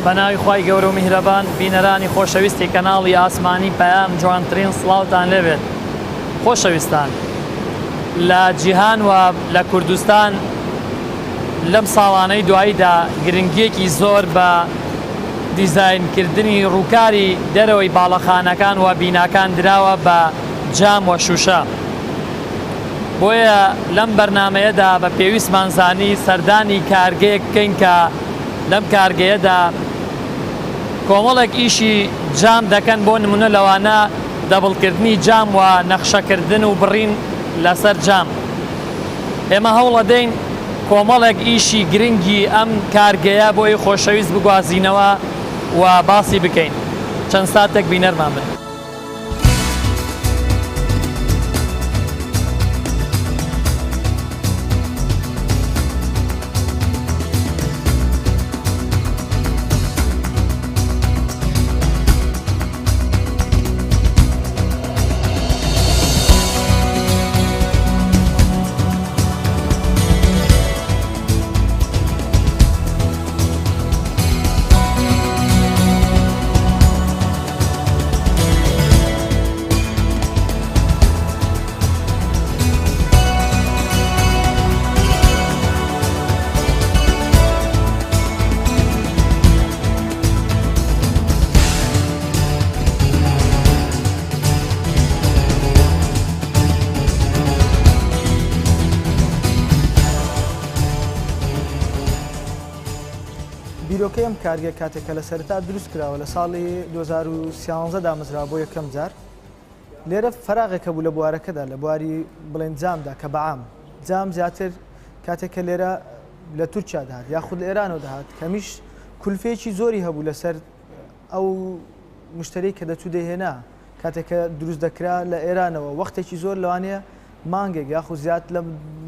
بەناوی خوای گەورە و میهرەبان بینەرانی خۆشەویستی کەناڵی ئاسمانی پەیام جوانترین سڵاوتان لێبێت خۆشەویستان لە جیهان و لە کوردستان لەم ساڵانەی دواییدا گرنگیەکی زۆر بە دیزاینکردنی ڕووکاری دەرەوەی باڵەخانەکان و بیناکان دراوە بە جام و شوشە بۆیە لەم بەرنامەیەدا بە پێویستمان زانی سەردانی کارگەیەک بکەین کە لەم کارگەیەدا کۆمەڵێک ئیشی جام دەکەن بۆ نمونە لەوانە دەبڵکردنی جام و نەخشەکردن و بڕین لەسەر جام. ئێمە هەوڵەدەین کۆمەڵێک ئیشی گرنگی ئەم کارگەیە بۆ ئێوەی خۆشەویست بگوازینەوە و باسی بکەین. چەند ساتێک بینەرمان بن. بیرۆکەی ئەم کارگە کاتێک کە لە سەرەتا دروست کراوە لە ساڵی 2013 دامەزراوە بۆ یەکەم جار لێرە فەراغێک هەبوو لە بوارەکەدا لە بواری بڵێن جامدا کە بەعام جام زیاتر کاتێک کە لێرە لە تورکیا دەهات یاخود لە ئێرانەوە دەهات کەمیش کولفەیەکی زۆری هەبوو لەسەر ئەو مشتری کە دەچوو دەهێنا کاتێک کە دروست دەکرا لە ئێرانەوە وەختێکی زۆر لەوانەیە مانگێک یاخود زیاد لە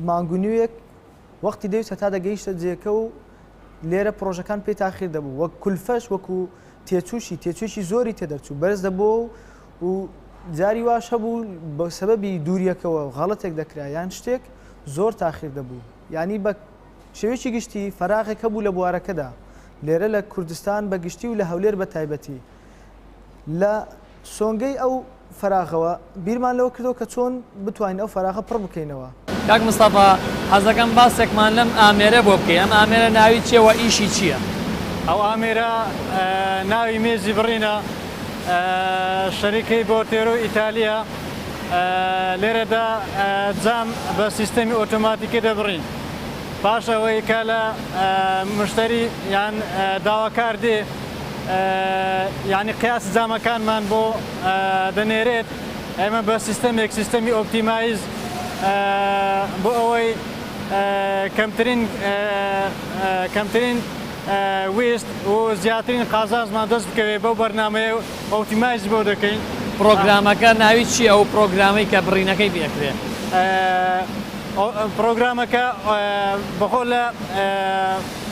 مانگ و نیوێک وەختی دەویست هەتا دەگەیشتە جێکە و لێرە پرۆژەکان پێی تاخیر دەبوو وەک کولفەش وەکو تێچووشی تێچوویەکی زۆری تێدەرچوو بەرز دەبوو و جاری واش هەبوو بە سەبەبی دووریەکەوە غەڵەتێک دەکرا یان شتێک زۆر تاخیر دەبوو یانی بە شێوەیەکی گشتی فەراغێک هەبوو لە بوارەکەدا لێرە لە کوردستان بە گشتی و لە هەولێر بە تایبەتی لە سۆنگەی ئەو فەراغەوە بیرمان لەوە کردەوە کە چۆن بتوانین ئەو فەراغە پڕ بکەینەوە. کاک مستەفا حەزەکەم باسێکمان لەم ئامێرە بۆ بکەی ئەم ئامێرە ناوی چیە وە ئیشی چیە؟ ئەو ئامێرە ناوی مێزی بڕینە شەریکەی بۆرتێرۆ ئیتالیە لێرەدا جام بە سیستەمی ئۆتۆماتیکی دەبڕین پاش ئەوەی کە لە مشتەری یان داواکار دێ یانی قیاسی جامەکانمان بۆ دەنێرێت ئێمە بە سیستەمێک سیستەمی optimize بۆ ئەوەی کەمترین کەمترین ویست و زیاترین قازانجمان دەست بکەوێت بەو بەرنامەیە optimize بۆ دەکەین. پڕۆگرامەکە ناوی چیە ئەو پڕۆگرامەی کە بڕینەکەی پێ ئەکرێ؟ پڕۆگرامەکە بەخۆ لە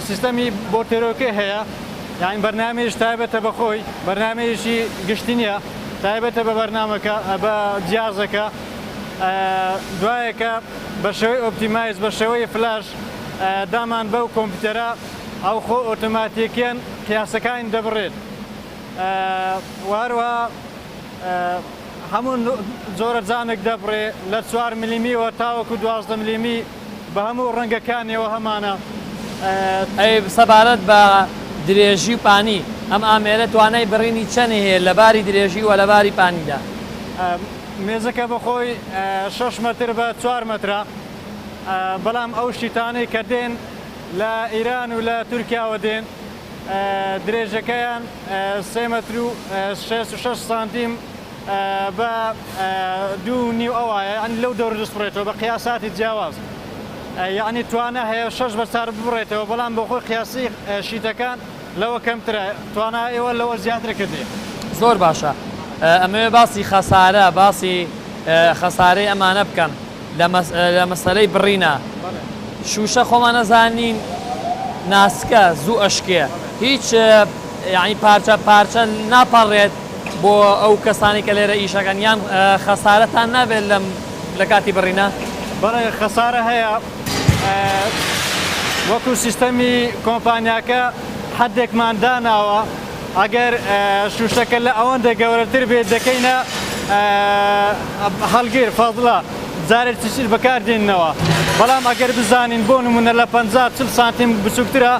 سیستەمی بۆرتێرۆکەی هەیە یانی بەرنامەیەکی تایبەتە بە خۆی بەرنامەیەکی گشتی نییە تایبەتە بە بەرنامەکە بە جیازەکە دوایەکە بە شێوەی optimize بە شێوەی فلاش دامان بەو کۆمپیوتەرە ئەو خۆ ئۆتۆماتیکیەن قیاسەکانی دەبڕێت و هەروەها هەموو جۆرە جامێک دەبڕێ لە چوار ملیمیەوە تاوەکو 12 ملیمی بە هەموو ڕەنگەکانیەوە هەمانە. ئەی سەبارەت بە درێژی و پانی ئەم ئامێرە توانای بڕینی چەنی هەیە لە باری درێژی وە لە باری پانیدا؟ مێزەکە بە خۆی شەش مەتر بە چوار مەترە بەڵام ئەو شیتانەی کە دێن لە ئیران و لە تورکیاوە دێن درێژەکەیان سێ مەتر و 66 سانتیم بە دوو نیو ئەوایە یانی لەو دەورە دەسڕێتەوە بە قیاساتی جیاواز یانی توانا هەیە شەش بە چار ببڕێتەوە بەڵام بۆ خۆی قیاسی شیتەکان لەوە کەمترە توانا ئێوە لەوە زیاترە کە دێ. زۆر باشە ئەمەوێ باسی خەسارە باسی خەسارەی ئەمانە بکەم لە مەسەلەی بڕینە شوشە خۆمان ئەزانین ناسکە زوو ئەشکێ هیچ یانی پارچە پارچە ناپەڕێت بۆ ئەو کەسانی کە لێرە ئیشەکەن یان خەسارەتان نابێت لەم لە کاتی بڕینە؟ بەڵێ خەسارە هەیە وەکو سیستەمی کۆمپانیاکە. حەدێکمان داناوە ئەگەر شوشەکە لە ئەوەندە گەورەتر بێت دەکەینە هەڵگر فەزڵە جارێکی تر بەکار دێننەوە بەڵام ئەگەر بزانین بۆ نمونە لە 50 40 سانتیم بچووکترە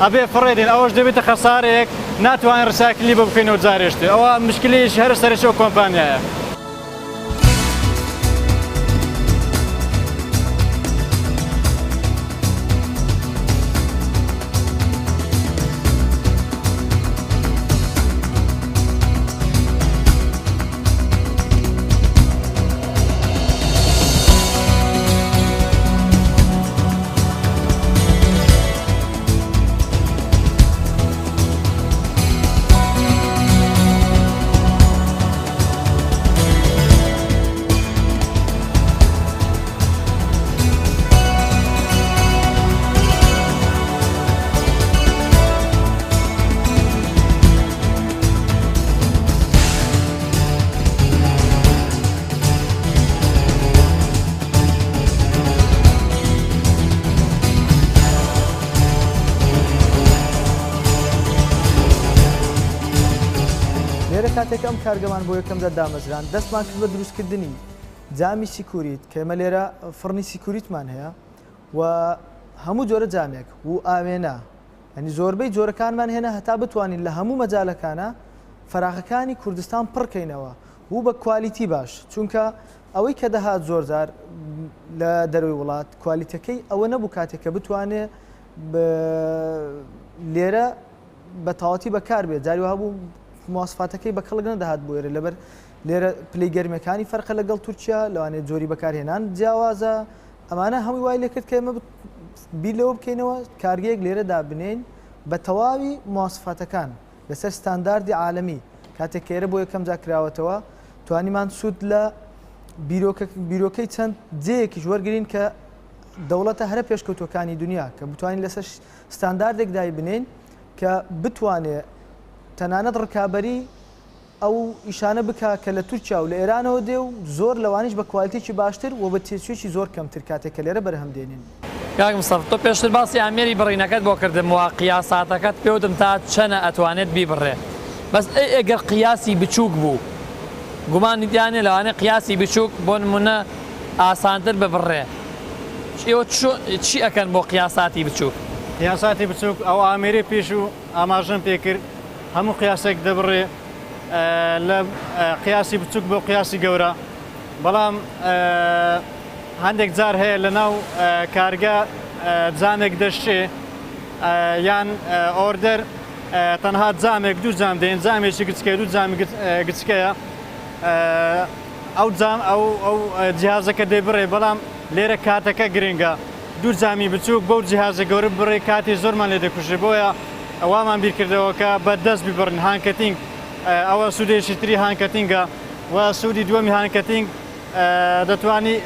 ئەبێ فڕێدێن ئەوەش دەبێتە خەسارەیەک ناتوانین recycle ی بۆ بکەینەوە جارێشتر ئەوە مشکلەیەکی هەرە سەرەکی ئەو کۆمپانیایە. لێرە کاتێک ئەم کارگەمان بۆ یەکەم جار دامەزراند دەستمان کرد بە دروستکردنی جامی سیکوریت کە ئێمە لێرە فڕنی سیکوریتمان هەیە و هەموو جۆرە جامێک و ئاوێنە ینی زۆربەی جۆرەکانمان هێنا هەتا بتوانین لە هەموو مەجالەکانە فەراغەکانی کوردستان پڕکەینەوە و بە quality باش چونکە ئەوەی کە دەهات زۆرجار لە دەروی وڵات کوالیتەکەی ئەوە نەبوو کاتێک کە بتوانێ لێرە بە تەواوەتی بەکار بێت جاری وهبوو مواسفاتەکەی بە کەڵک نەدەهات بۆ ئێرە لەبەر لێرە پلەی گەرمەکانی فەرقە لەگەڵ تورکیا لەوانەیە جۆری بەکارهێنان جیاوازە ئەمانە هەمووی وای لێکرد کە ئێمە بیر لەوە بکەینەوە کارگەیەک لێرە دابنێین بە تەواوی مواسفاتەکان لەسەر ستانداردی عالەمی کاتێک کە ئێرە بۆ یەکەم جار کراوەتەوە توانیمان سوود لە بیرۆکەی چەند جێیەکیش وەرگین کە دەوڵەتە هەرە پێشکەوتوەکانی دنیا کە بتوانین لەسەر ستانداردێک دایبنێین کە بتوانێ تەنانەت ڕکابەری ئەو ئیشانە بکا کە لە تورکیا و لە ئێرانەوە دێ و زۆر لەوانیش بە کوالیتێکی باشتر و بە تێچوویەکی زۆر کەمتر کاتێک کە لێرە بەرهەم دێنین. کاک مستەفا تۆ پێشتر باسی ئامێری بڕینەکەت بۆ کردم و قیاساتەکەت پێ وتم تا چەنە ئەتوانێت بیبڕێ بەس ئەی ئەگەر قیاسی بچووک بوو گومانی تیا نیە لەوانەیە قیاسی بچووک بۆ نموونە ئاسانتر ببڕێ ئێوە چی ئەکەن بۆ قیاساتی بچووک؟ قیاساتی بچووک ئەو ئامێرەی پێشوو ئاماژەم پێ کرد هەموو قیاسێک دەبڕێ لە قیاسی بچووک بۆ قیاسی گەورە بەڵام هەندێک جار هەیە لە ناو کارگە جامێک دەشێ یان order تەنها جامێک دوو جام دێن جامێکی گچکە دوو جامی گچکەیە ئەو جام ئەو ئەو جیهازەکە دەیبڕێ بەڵام لێرە کاتەکە گرنگە دوو جامی بچووک بەو جیهازە گەورە بڕێ کاتی زۆرمان لێ دەکوژێ بۆیە وامان بیرکردەوە کە بە دەست بیبڕین hand cutting ئەوە سوودێکی تری hand cutting ە و سوودی دووەمی hand cutting دەتوانی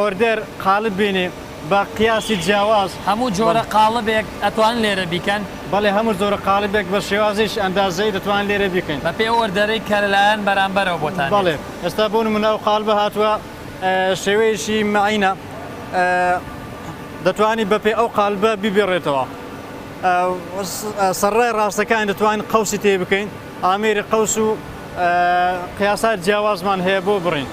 order قالب بینی بە قیاسی جیاواز. هەموو جۆرە قاڵبێک ئەتوانن لێرە بیکەن؟ بەڵێ هەموو جۆرە قاڵبێک بە شێوازێکی ئەندازەیی دەتوانن لێرە بیکەین. بە پێی ئەو order ەی کە لەلایەن بەرامبەرەوە بۆتان دێت. بەڵێ ئێستا بۆ نموونە ئەو قاڵبە هاتووە شێوەیەکی مەعینە دەتوانی بە پێی ئەو قالبە بیبڕێتەوە. سەرڕای ڕاستەکانی دەتوانین قەوسی تێ بکەین ئامێری قەوس و قیاسات جیاوازمان هەیە بۆ بڕین.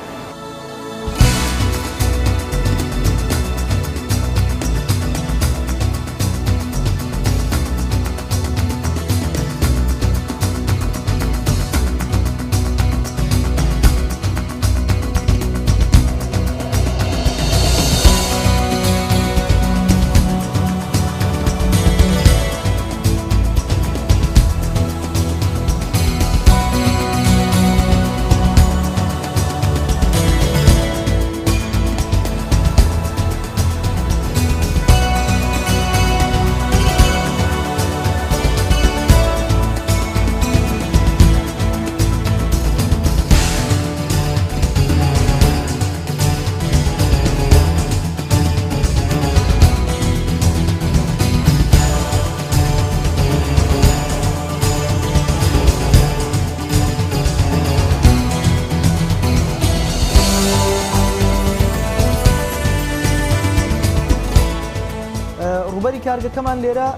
ڕووبەری کارگەکەمان لێرە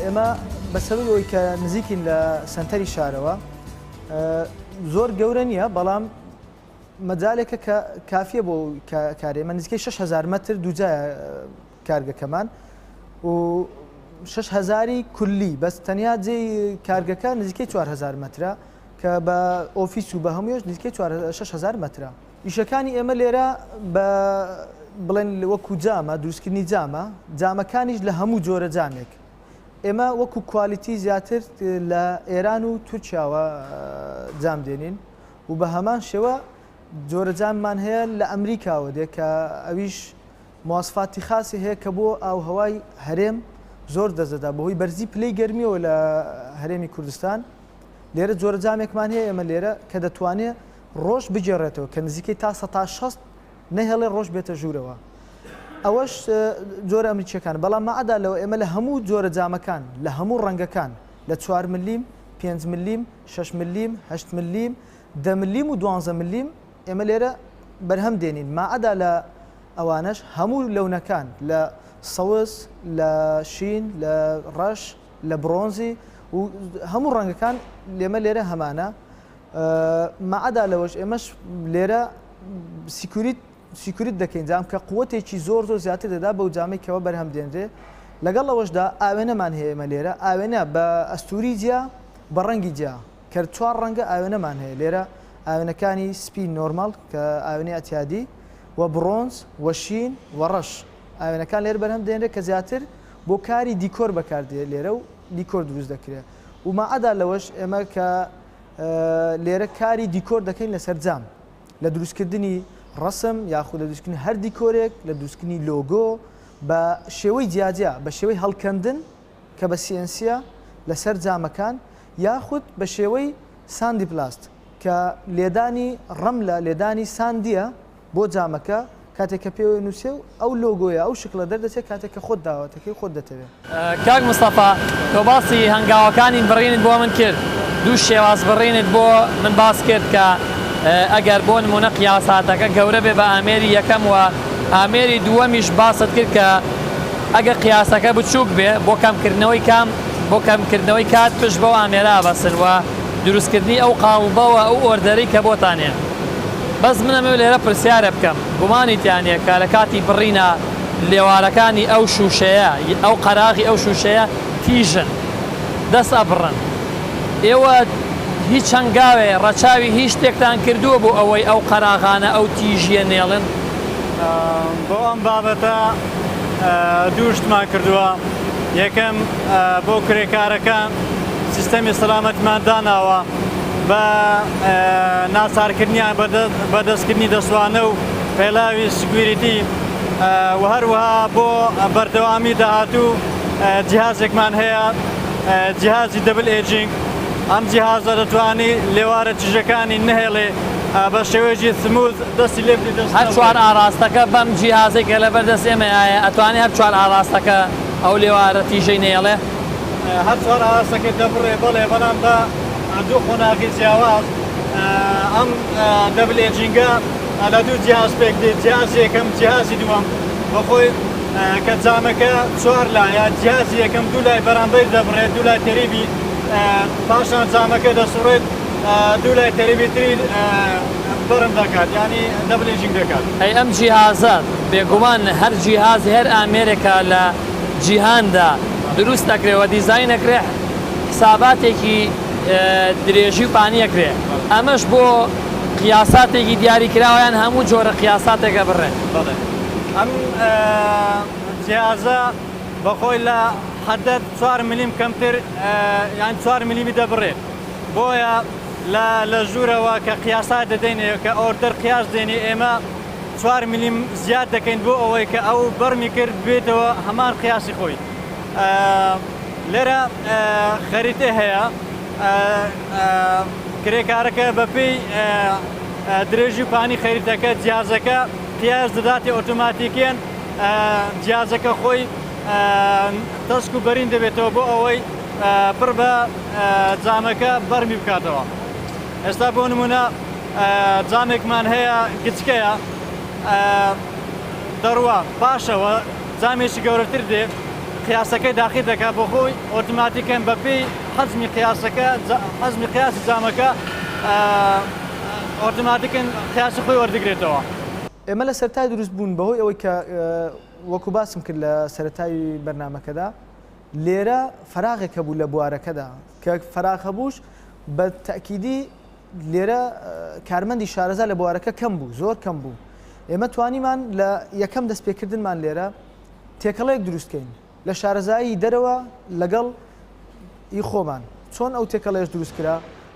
ئێمە بە سەبەبی ئەوەی کە نزیکین لە سەنتەری شارەوە زۆر گەورە نییە بەڵام مەجالێکە کە کافیە بۆ کارێ ئێمە نزیکەی 6000 مەتر دووجایە کارگەکەمان و 6000 کولی بەس تەنیا جێی کارگەکە نزیکەی 4000 مەترە کە بە ئۆفیس و بە هەموویش نزیکەی 6000 مەترە. ئیشەکانی ئێمە لێرە بە بڵێن وەکو جامە، دروستکردنی جامە، جامەکانیش لە هەموو جۆرە جامێک. ئێمە وەکو quality زیاتر لە ئێران و تورکیاوە جام دێنین و بە هەمان شێوە جۆرە جاممان هەیە لە ئەمریکاوە دێ کە ئەویش مواسفاتی خاسی هەیە کە بۆ ئاوهەوای هەرێم زۆر دەست دەدا بەهۆی بەرزی پلەی گەرمیەوە لە هەرێمی کوردستان لێرە جۆرە جامێکمان هەیە ئێمە لێرە کە دەتوانێت ڕۆژ بگێڕێتەوە کە نزیکەی تا 60% نەهێڵێ ڕۆژ بێتە ژوورەوە ئەوەش جۆرە ئەمریکیەکان بەڵام مەعدا لەوە ئێمە لە هەموو جۆرە جامەکان لە هەموو ڕەنگەکان لە 4 ملیم 5 ملیم 6 ملیم 8 ملیم 10 ملیم و 12 ملیم ئێمە لێرە بەرهەم دێنین ماعدا لە ئەوانەش هەموو لەونەکان لە سەوز لە شین لە ڕەش لە بڕۆنزی و هەموو ڕەنگەکان لێمە لێرە هەمانە ماعدا لەوەش ئێمەش لێرە سیکوریت سیکوریت دەکەین جام کە قوتێکی زۆر زۆر زیاتر دەدا بەو جامەی کەەوە بەرهەم دێنرێ لەگەڵ ئەوەشدا ئاوێنەمان هەیە ئێمە لێرە ئاوێنە بە ئەستوری جیا بە ڕەنگی جیا کە چوار ڕەنگە ئاوێنەمان هەیە لێرە ئاوێنەکانی سپی نۆرماڵ کە ئاوێنەی ئەتیادی و بڕۆنز و شین و ڕەش ئاوێنەکان لێرە بەرهەم دێنرێت کە زیاتر بۆ کاری دیکۆر بەکاردێ لێرە و دیکۆر دروست دەکرێت و ماعەدا لەوەش ئێمە کە لێرە کاری دیکۆر دەکەین لەسەر جام لە دروستکردنی ڕەسم یاخود لە دروستکردنی هەر دیکۆرێک لە دروستکردنی لۆگۆ بە شێوەی جیاجیا بە شێوەی هەڵکەندن کە بە CNC یە لەسەر جامەکان یاخود بە شێوەی sandblast کە لێدانی ڕملە لێدانی ساندیە بۆ جامەکە کاتێک کە پێوەی نووسێ و ئەو لۆگۆیە ئەو شکڵە دەردەچێت کاتێک کە خۆت داواتەکەی خۆت دەتەوێ. کاک مستەفا تۆ باسی هەنگاوەکانی بڕینت بۆ من کرد دوو شێواز بڕینت بۆ من باس کرد کە ئەگەر بۆ نمونە قیاساتەکە گەورە بێ بە ئامێری یەکەم و ئامێری دووەمیش باست کرد کە ئەگەر قیاسەکە بچووک بێ بۆ کەمکردنەوەی کام بۆ کەمکردنەوەی کات پشت بەو ئامێرە ئەبەستن و دروستکردنی ئەو قاڵبە و ئەو order ەی کە بۆتان هەیە بەس من ئەمەوێ لێرە پرسیارێ بکەم گومانی تیا نیە کە لە کاتی بڕینا لێوارەکانی ئەو شوشەیە ئەو قەراغی ئەو شوشەیە تیژن دەست ئەبڕن ئێوە هیچ هەنگاوێ ڕەچاوی هیچ شتێکتان کردووە بۆ ئەوەی ئەو قەراغانە ئەو تیژیە نێڵن؟ بۆ ئەم بابەتە دوو شتمان کردووە، یەکەم بۆ کرێکارەکان سیستەمی سەلامەتیمان داناوە بە ناچارکردنیان بە دەستکردنی دەستوانە و پێلاوی security و هەروەها بۆ بەردەوامی داهاتوو جیهازێکمان هەیە جیهازی double edging ئەم جیهازە دەتوانی لێوارە تیژەکانی نەهێڵێ بە شێوەیەکی smooth دەستی لێ بدەی دەست هەر چوار ئاڕاستەکە بەم جیهازەی کە لەبەر دەست ئێمەیایە ئەتوانێ هەر چوار ئاڕاستەکە ئەو لێوارە تیژەی نەیەڵێ؟ هەر چوار ئاڕاستەکە دەبڕێ بەڵێ بەڵام بە دوو قۆناغی جیاواز ئەم double edging ە لە دوو جیهاز پێک دێت جیهازی یەکەم جیهازی دووەم بەخۆی کە جامەکە چوار لایە جیهازی یەکەم دوو لای بەرامبەر دەبڕێت دوو لای تەریبی پاشان جامەکە دەسوڕێت دوو لای تەریبی تری بەرم دەکات یانی double edging دەکات. ئەی ئەم جیهازە بێگومان هەر جیهاز هەر ئامێرێکە لە جیهاندا دروست ئەکرێ و دیزاین ئەکرێ حساباتێکی درێژی و پانی ئەکرێ ئەمەش بۆ قیاساتێکی دیاری کراوە یان هەموو جۆرە قیاساتێک ئەبڕێ؟ بەڵێ ئەم جیهازە بەخۆی لە حەدەد چوار ملیم کەمتر یان چوار ملیمی دەبڕێ بۆیە لە لە ژوورەوە کە قیاسات دەدەینێ کە order قیاس دێنی ئێمە چوار ملیم زیاد دەکەین بۆ ئەوەی کە ئەو بەرمی کرد بێتەوە هەمان قیاسی خۆی لێرە خەریتە هەیە کرێکارەکە بەپێی درێژی و پانی خەریتەکە جیازەکە قیاس دەداتێ ئۆتۆماتیکیەن جیازەکە خۆی تەسک و بەرین دەبێتەوە بۆ ئەوەی پڕ بە جامەکە بەرمی بکاتەوە ئێستا بۆ نمونە جامێکمان هەیە گچکەیە دەڕوا پاشەوە جامێکی گەورەتر دێ. قیاسەکەی داخیل دەکات بۆ خۆی ئۆتۆماتیکەن بەپێی حەجمی قیاسەکە حەجمی قیاسی جامەکە ئۆتۆماتیکن قیاسی خۆی وەردەگرێتەوە. ئێمە لە سەرەتای دروست بوون بەهۆی ئەوەی کە وەکو باسم کرد لە سەرەتای بەرنامەکەدا لێرە فەراغێک هەبوو لە بوارەکەدا کە فەراغ هەبووش بە تەئکیدی لێرە کارمەندی شارەزا لە بوارەکە کەم بوو زۆر کەم بوو ئێمە توانیمان لە یەکەم دەستپێکردنمان لێرە تێکەڵەیەک دروست کەین لە شارەزایی دەرەوە لەگەڵ ئی خۆمان چۆن ئەو تێکەڵەیەش دروست کرا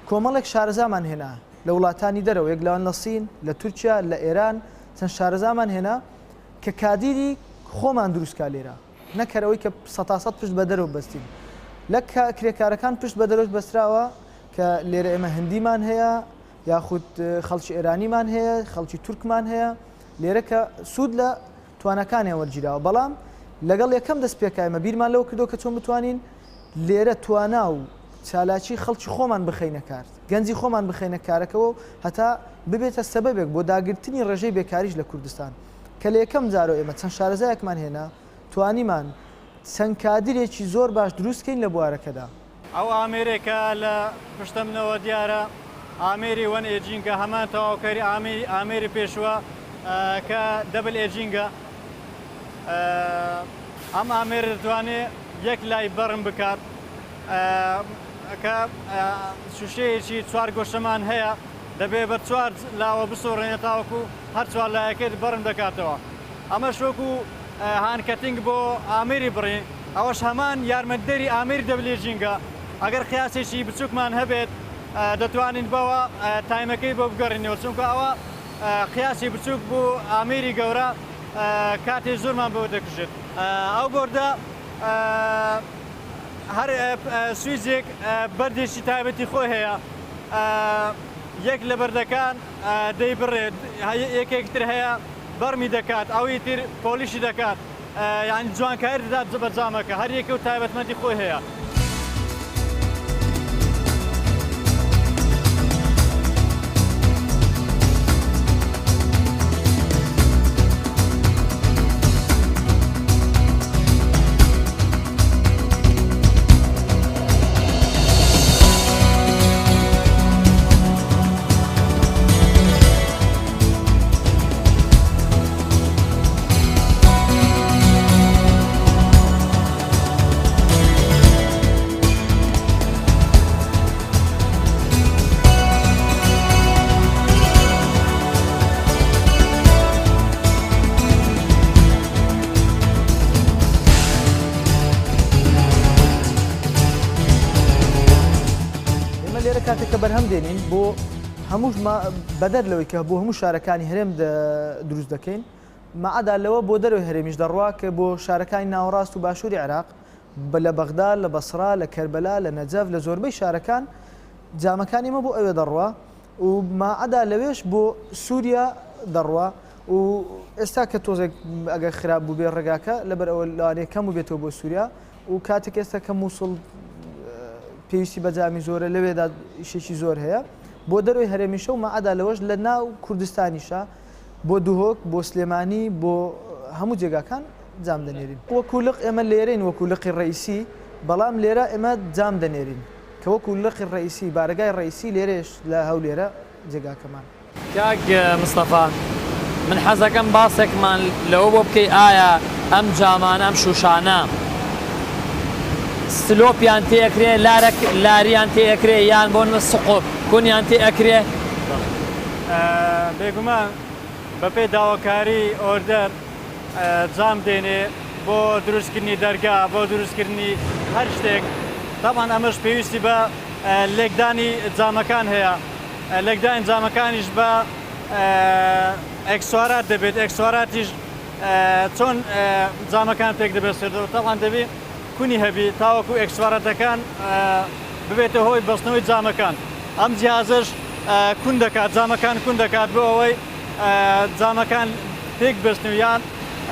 کۆمەڵێک شارەزامان هێنا لە وڵاتانی دەرەوە یەک لەوان لە سین لە تورکیا لە ئێران چەند شارەزامان هێنا کە کادیری خۆمان دروست کا لێرە نەک هەر ئەوەی کە سەتاسەد پشت بە دەرەوە بەستین لە کرێکارەکان پشت بە دەرەوەش بەستراوە کە لێرە ئێمە هندیمان هەیە یاخود خەڵکی ئێرانیمان هەیە خەڵکی تورکمان هەیە لێرە کە سوود لە تواناکانیان وەرگیراوە بەڵام لەگەڵ یەکەم دەست پێکا ئێمە بیرمان لەوە کردەوە کە چۆن بتوانین لێرە توانا و چالاکی خەڵکی خۆمان بخەینە کار گەنجی خۆمان بخەینە کارەکەوە و هەتا ببێتە سەبەبێک بۆ داگرتنی ڕێژەی بێکاریش لە کوردستان کە لە یەکەم جارەوە ئێمە چەند شارەزایەکمان هێنا توانیمان چەند کادرێکی زۆر باش دروست کەین لە بوارەکەدا. ئەو ئامێرەی کە لە پشتە منەوە دیارە ئامێری one edging ە هەمان تەواوکەری ئامێری پێشووە کە double edging ە. ئەم ئامێرە دەتوانێت یەک لای بەڕم بکات کە شوشەیەکی چوارگۆشەمان هەیە دەبێت بە چوار لاوە بسوڕێنێت تاوەکو هەر چوار لایەکەی بەڕم دەکاتەوە. ئەمەش وەکو hand cutting بۆ ئامێری بڕین، ئەوەش هەمان یارمەتیدەری ئامێری double edging ە، ئەگەر قیاسێکی بچووکمان هەبێت دەتوانین بەوە time ەکەی بۆ بگەڕێنەوە، چونکە ئەوە قیاسی بچووک بۆ ئامێری گەورە کاتی زۆرمان بۆ دەکوژێت. ئەو board ە هەر سویجێک بەردێکی تایبەتی خۆی هەیە، یەک لە بەردەکان دەیبڕێت، یەکێک تر هەیە بەڕمی دەکات ئەوی تر polish ی دەکات یانی جوانکاری دەدات بە جامەکە هەر یەکە و تایبەتمەندی خۆی هەیە. ئێمە لێرە کاتێک کە بەرهەم دێنین بۆ هەمووش بەدەر لەوەی کە بۆ هەموو شارەکانی هەرێم دروست دەکەین، مەعەدا لەوە بۆ دەرەوەی هەرێمیش دەڕوا کە بۆ شارەکانی ناوەڕاست و باشووری عێراق، لە بەغدا، لە بەسڕا، لە کەربەلا، لە نەجەف، لە زۆربەی شارەکان جامەکانی ئێمە بۆ ئەوێ دەڕوا و ماعەدا لەوێش بۆ سووریا دەڕوا و ئێستا کە تۆزێک ئەگەر خراپ بووبێ ڕێگاکە لەبەر ئەوە لەوانەیە کەم بووبێتەوە بۆ سووریا و کاتێک ئێستا کە مووسڵ پێویستی بە جامی زۆرە لەوێدا ئیشێکی زۆر هەیە بۆ دەرەوەی هەرێمیشە و مەعەدا لەوەش لە ناو کوردستانیشە بۆ دهۆک بۆ سلێمانی بۆ هەموو جێگاکان جام دەنێرین وەکو لق ئێمە لێرەین وەکو لقی ڕئیسی بەڵام لێرە ئێمە جام دەنێرین کە وەکو لقی ڕئیسی بارەگای ڕئیسی لێرەش لە هەولێرە جێگاکەمان. کاک مستەفا من حەزەکەم باسێکمان لەوە بۆ بکەی ئایا ئەم جامانە ئەم شوشانە سلۆپیان تێ ئەکرێ لارەک لاریان تێ ئەکرێ یان بۆ نمە سقوب کونیان تێ ئەکرێ؟ بێگومان بەپێی داواکاری order جام دێنێ بۆ دروستکردنی دەرگا بۆ دروستکردنی هەر شتێک تەبعەن ئەمەش پێویستی بە لێکدانی جامەکان هەیە لێکدانی جامەکانیش بە ئێکسوارات دەبێت، ئێکسواراتیش چۆن جامەکان پێک دەبەستێتەوە، تەبعەن دەبی کونی هەبی تاوەکو ئێکسواراتەکان ببێتە هۆی بەستنەوەی جامەکان، ئەم جیهازەش کون دەکات، جامەکان کون دەکات بۆ ئەوەی جامەکان پێک بەستن و یان.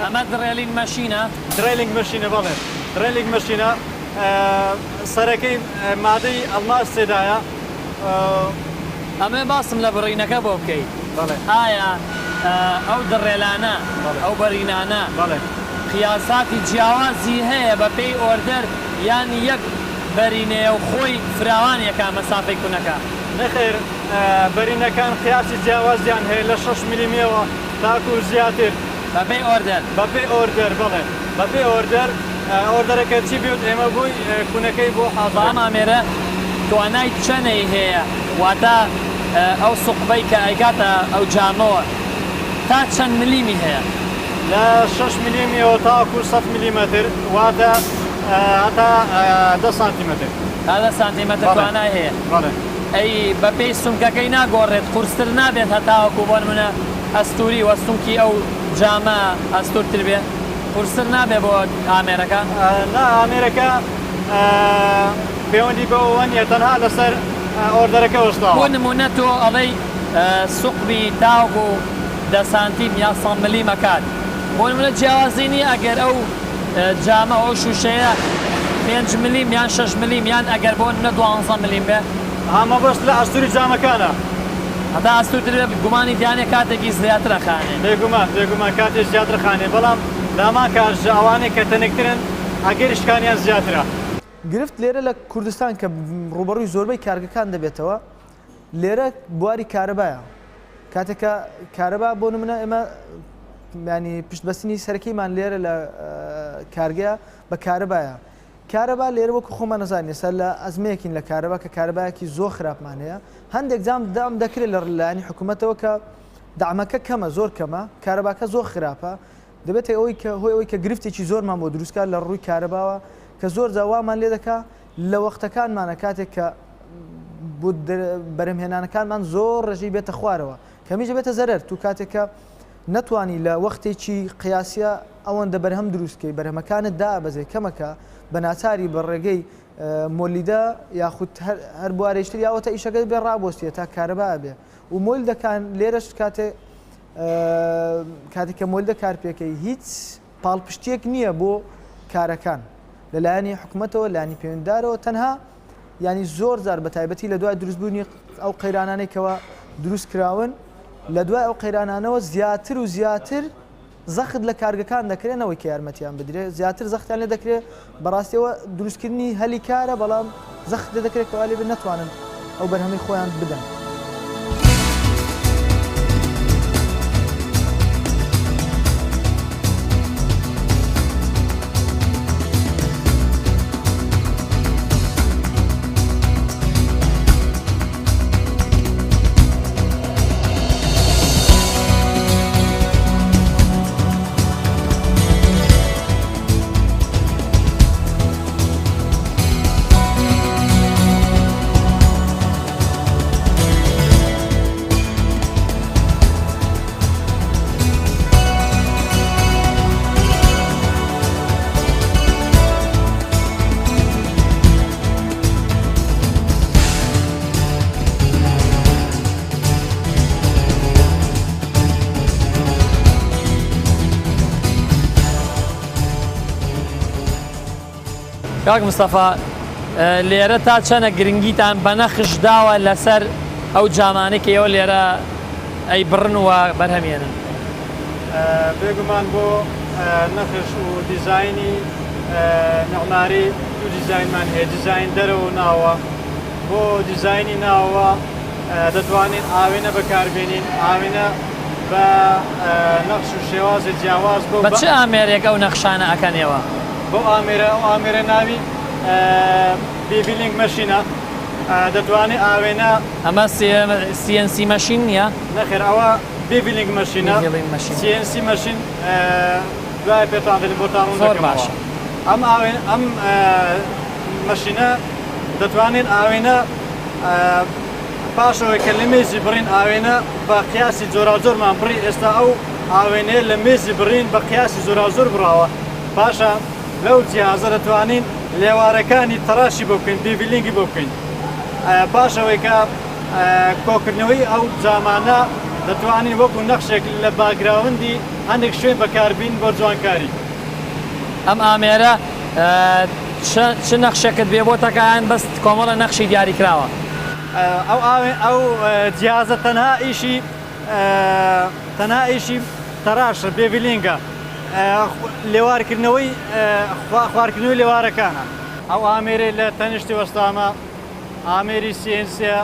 ئەمە drilling machine ە؟ drilling machine ە بەڵێ drilling machine ە سەرەکەی مادەی ئەڵماس تێدایە. ئەمەوێ باسم لە بڕینەکە بۆ بکەی. ئایا ئەو دڕێلانە، ئەو بەرینانە. قیاساتی جیاوازی هەیە بە پێی order یان یەک بەرینەیە و خۆی فراوان یەکا مەسافەی کونەکە؟ نەخێر بەرینەکان قیاسی جیاوازیان هەیە لە شەش ملیمیەوە تاکو زیاتر. بە پێی order؟ بە پێی order بەڵێ بە پێی order order ەکە چی بێت ئێمە بۆی کونەکەی بۆ حازر ئەم ئامێرە توانای چەنەی هەیە واتە ئەو سوقبەی کە ئەیکاتە ئەو جامەوە تا چەند ملیمی هەیە؟ لە شەش ملیمیەوە تاکو سەد ملیمەتر واتە هەتا دە سانتیمەتر. تا دە سانتیمەتر توانای هەیە. بەڵێ. ئەی بەپێی سمکەکەی ناگۆڕێت قورستر نابێت هەتاوەکو بۆ نمونە ئەستوری وە سمکی ئەو جامە ئەستورتر بێ قورستر نابێ بۆ ئامێرەکە؟ نا ئامێرەکە پەیوەندی بەوەوە نیە تەنها لەسەر order ەکە وەستاوە. بۆ نمونە تۆ ئەڵێی سوقبی تاوەکو دە سانتیم یا سە ملیم ئەکات بۆ نمونە جیاوازی نیە ئەگەر ئەو جامە ئەو شوشەیە پێنج ملیم یان شەش ملیم یان ئەگەر بۆ نمونە دوانزە ملیم بێ. ها مەبەست لە ئەستوری جامەکانە. هەتا ئەستورتر بێ گومانی تیانیە کاتێکی زیاتر ئەخانێ. بێگومان بێگومان کاتێ زیاتر ئەخانێ بەڵام لە هەمان کاتشدا ئەوانەی کە تەنکترن ئەگەری شکانیان زیاترە. گرفت لێرە لە کوردستان کە ڕووبەڕووی زۆربەی کارگەکان دەبێتەوە لێرە بواری کارەبایە کاتێک کە کارەبا بۆ نمونە ئێمە ینی پشتبەستنی سەرەکیمان لێرە لە کارگەیە بە کارەبایە کارەبا لێرە وەکو خۆمان نەزانین ئێستا لە ئەزمەیەکین لە کارەبا کە کارەبایەکی زۆر خراپمان هەیە هەندێک جام دام دەکرێت لە لایەنی حکوومەتەوە کە دامەکە کەمە زۆر کەمە کارەباکە زۆر خراپە دەبێتە ئەوەی کە هۆی ئەوەی کە گرفتێکی زۆرمان بۆ دروستکات لە ڕووی کارەباوە کە زۆر جا وامان لێ دەکا لە وەختەکانمانە کاتێک کە بۆ بەرهەمهێنانەکانمان زۆر ڕێژەی بێتە خوارەوە کەمیش دەبێتە زەرەر تو کاتێک کە نەتوانی لە وەختێکی قیاسیە ئەوەندە بەرهەم دروست کەی بەرهەمەکانت دابەزێ کەمەکە بە ناچاری بە ڕێگەی مۆلیدە یاخود هەر بوارێکتر یاوەتە ئیشەکەت بێ ڕابۆستیە تا کارەبا بێ و مۆلدەکان لێرەش کاتێ کاتێک کە مۆلدە کار پێکەی هیچ پاڵپشتیەک نییە بۆ کارەکان لەلایەنی حکومەتەوە لانی پەیوەنددارەوە تەنها یانی زۆر جار بە تایبەتی لە دوای دروستبوونی ئەو قەیرانانەی کەوا دروست کراون لە دوای ئەو قەیرانانەوە زیاتر و زیاتر زەخت لە کارگەکان دەکرێت نەوەی کە یارمەتیان بدرێت زیاتر زەختیان لێ دەکرێت بەڕاستیەوە دروستکردنی هەلی کارە بەڵام زەخت لێ دەکرێت کەوا لێ نەتوانن ئەو بەرهەمەی خۆیان بدەن. کاک مستەفا لێرە تا چەنە گرنگیتان بە نەخش داوە لەسەر ئەو جامانەی کە ئێوە لێرە ئەیبڕن و بەرهەمێنن؟ بێگومان بۆ نەخش و دیزاینی میعماری دوو دیزاینمان هەیە، دیزاین دەرەوە و ناوە. بۆ دیزاینی ناوە دەتوانین ئاوێنە بەکاربێنین، ئاوێنە بە نەخش و شێوازی جیاواز بۆ بە چ ئامێرێک ئەو نەخشانە ئەکەن ئێوە؟ بەو ئامێرە، ئەو ئامێرە ناوی beveling machine ە، دەتوانێت ئاوێنە. ئەمە CNC machine نییە؟ نەخێر ئەوە beveling machine ە، CNC machine دوای پێتان دەلێم بۆتان ڕوون دەکەمەوە. ئەم ئاوێن ئەم machine ە دەتوانێت ئاوێنە پاش ئەوەی کە لە مێزی بڕین ئاوێنە بە قیاسی جۆراوجۆرمان بڕی ئێستا ئەو ئاوێنەیە لە مێزی بڕین بە قیاسی جۆراوجۆر بڕاوە پاشان لەو جیهازە دەتوانین لێوارەکانی تەراشی بۆ بکەین beveling ی بۆ بکەین پاش ئەوەی کە کۆکردنەوەی ئەو جامانە دەتوانین وەکو نەخشێک لە background ی هەندێک شوێن بەکاربین بۆ جوانکاری. ئەم ئامێرە چ نەخشێکت بێ بۆ تەکایان بەس کۆمەڵە نەخشی دیاریکراوە؟ ئەو ئەو جیازە تەنها ئیشی تەنها ئیشی تەراشە beveling ە. لێوارکردنەوەی خوارکردنەوەی لێوارەکانە. ئەو ئامێرەی لە تەنیشتی وەستامە ئامێری CNC یە،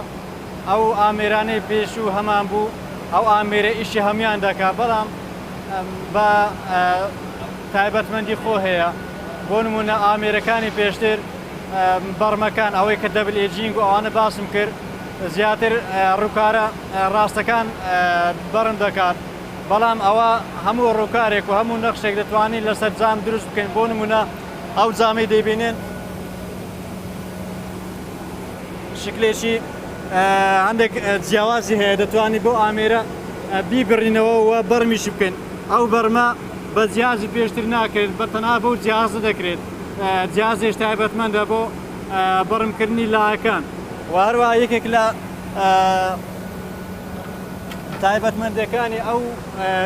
ئەو ئامێرانەی پێشوو هەمان بوو ئەو ئامێرە ئیشی هەموان دەکات بەڵام بە تایبەتمەندی خۆ هەیە بۆ نمونە ئامێرەکانی پێشتر بەڕمەکان ئەوەی کە double edging و ئەوانە باسم کرد زیاتر ڕووکارە ڕاستەکان بەڕم دەکات بەڵام ئەوە هەموو ڕووکارێک و هەموو نەخشێک دەتوانین لەسەر جام دروست بکەین بۆ نمونە ئەو جامەی دەیبینن شکلێکی هەندێک جیاوازی هەیە دەتوانین بۆ ئامێرە بیبڕینەوە و بەرمیشی بکەین ئەو بەرمە بە جیازی پێشتر ناکرێت بە تەنها بەو جیازە دەکرێت جیازێش تایبەتمەندە بۆ بەڕمکردنی لاکان و هەروە یەکێک لە تایبەتمەندەکانی ئەو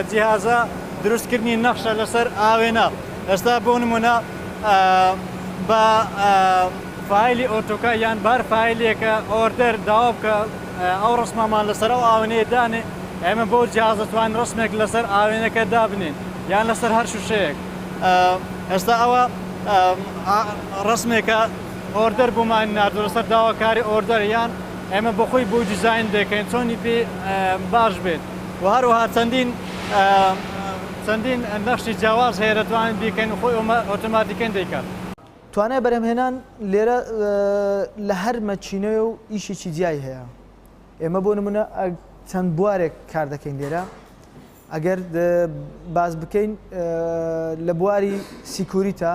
جیهازە دروستکردنی نەخشە لەسەر ئاوێنە ئێستا بۆ نمونە بە فایلی AutoCAD یان بار فایلێکە order داوا بکە ئەو ڕسمەمان لەسەر ئەو ئاوێنەیە دانێ ئێمە بۆ جیاز دەتوانین ڕسمێک لەسەر ئاوێنەکە دابنێن یان لەسەر هەر شوشەیەک ئێستا ئەوە ڕسمێکە order بۆمان ناردوە لەسەر داواکاری order یان ئێمە بۆخۆی بۆ دیزاین دەکەین چۆنی پێ باش بێت و هەروەها چەندین چەندین نەخشی جیاواز هەیە دەتوانین بیکەین و خۆی ئۆتۆماتیکەن دەیکات. توانای بەرهەمهێنان لێرە لە هەر مەکینەیە و ئیشێکی جیای هەیە ئێمە بۆ نمونە چەند بوارێک کار دەکەین لێرە ئەگەر باس بکەین لە بواری security ە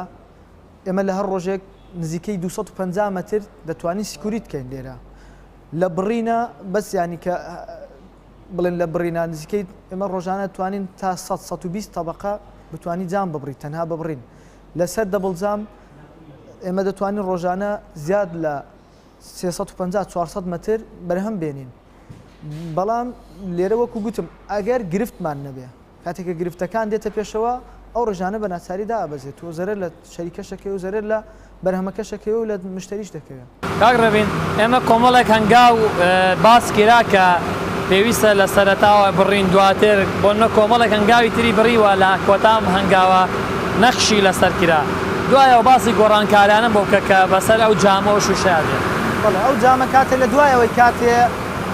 ئێمە لە هەر ڕۆژێک نزیکەی 250 مەتر دەتوانین security کەین لێرە لە بڕینە بەس ینی کە بڵێن لە بڕینا نزیکەی ئێمە ڕۆژانە توانین تا 100 120 طبقە بتوانی جام ببڕی تەنها ببڕین لەسەر double جام ئێمە دەتوانین ڕۆژانە زیاد لە 350 400 مەتر بەرهەم بێنین بەڵام لێرە وەکو گوتم ئەگەر گرفتمان نەبێ کاتێک کە گرفتەکان دێتە پێشەوە ئەو ڕێژانە بە ناچاری دائەبەزێت و زەرەر لە شەریکەش دەکەوێ و زەرەر لە بەرهەمەکەش دەکەوێ و لە مشتەریش دەکەوێ. کاک ڕێبین ئێمە کۆمەڵێک هەنگاو باس کرا کە پێویستە لە سەرەتاوە بڕین دواتر بۆ نمونە کۆمەڵێک هەنگاوی تری بڕیوە لە کۆتام هەنگاوە نەخشی لەسەر کرا دوایەوە باسی گۆڕانکارانە بۆ بکە کە بەسەر ئەو جامە و شوشەیا دێت. بەڵێ ئەو جامە کاتێ لە دوایەوەی کاتێ